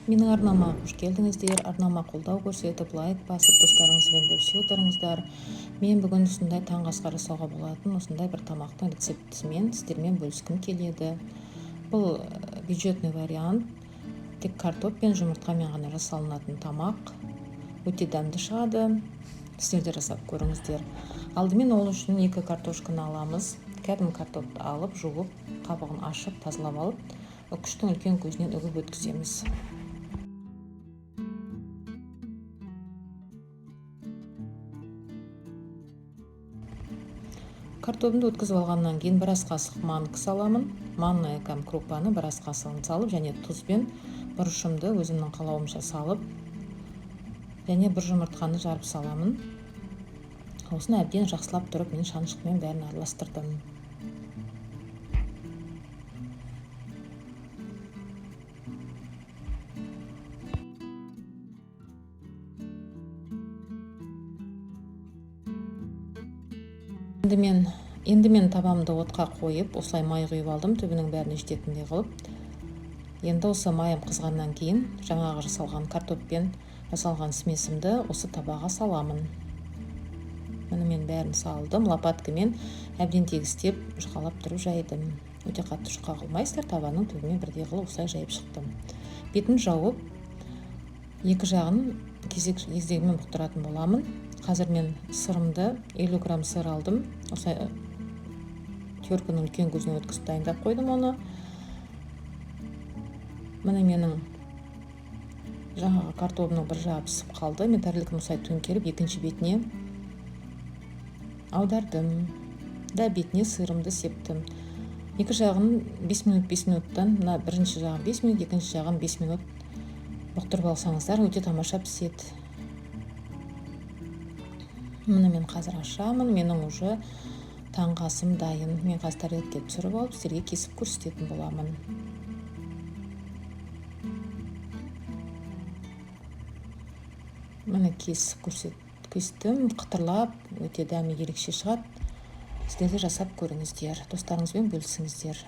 Менің арнама қош келдіңіздер. Арнама қолдау көрсетіп, лайк басып, достарыңызбен бөлісе отырыңыздар. Мен бүгін осындай таңғы асқа жасауға болатын осындай бір тамақтың рецептісімен сіздермен бөліскім келеді. Бұл бюджетный вариант. Тек картоп пен жұмыртқамен ғана жасалынатын тамақ. Өте дәмді шығады. Сіздер де жасап көріңіздер. Алдымен ол үшін 2 картошканы аламыз. Кәдімгі картопты алып, жуып, қабығын ашып, тазалап алып, үкіштің үлкен көзінен үгіп өткіземіз. Картобымды өткізіп алғаннан кейін бір ас қасық манка саламын. Манная крупаны бір ас қасығын салып, және тұз бен бұрышымды өзімнің қалауымша салып, және бір жұмыртқаны жарып саламын. Осыны әбден жақсылап тұрып, мен шанышқымен бәрін араластырдым. Енді мен табамды отқа қойып, осылай май құйып алдым, түбінің бәріне жететіндей қылып. Енді осы майым қызғаннан кейін жаңағы жасалған картоппен жасалған смесімді осы табаға саламын. Міне мен бәрін салдым, лопаткамен әбден тегістеп, жұқалап тұрып жайдым. Өте қатты жұқа қылмайсыздар, табаның түбімен бірдей қылып осылай жайып шықтым. Бетін жауып, екі жағын кезек-кезегімен бұқтыратын боламын. Қазір мен сырымды 50 грамм сыр алдым. Осылай теркінің үлкен көзінен өткізіп дайындап қойдым оны. Міне менің жаңағы картобының бір жағы пісіп қалды. Мен тарелканы осылай төңкеріп екінші бетіне аудардым. Да бетіне сырымды септім. Екі жағын 5 минут, 5 минуттан, мына бірінші жағын 5 минут, екінші жағын 5 минут бұқтырып алсаңыздар, өте тамаша піседі. Міне мен қазір ашамын, менің уже таңғы асым дайын. Мен қазір тарелкаға түсіріп алып, сіздерге кесіп көрсететін боламын. Міне кесіп кестім, қытырлап, өте дәмі ерекше шығады. Сіздер де жасап көріңіздер, достарыңызбен бөлісіңіздер.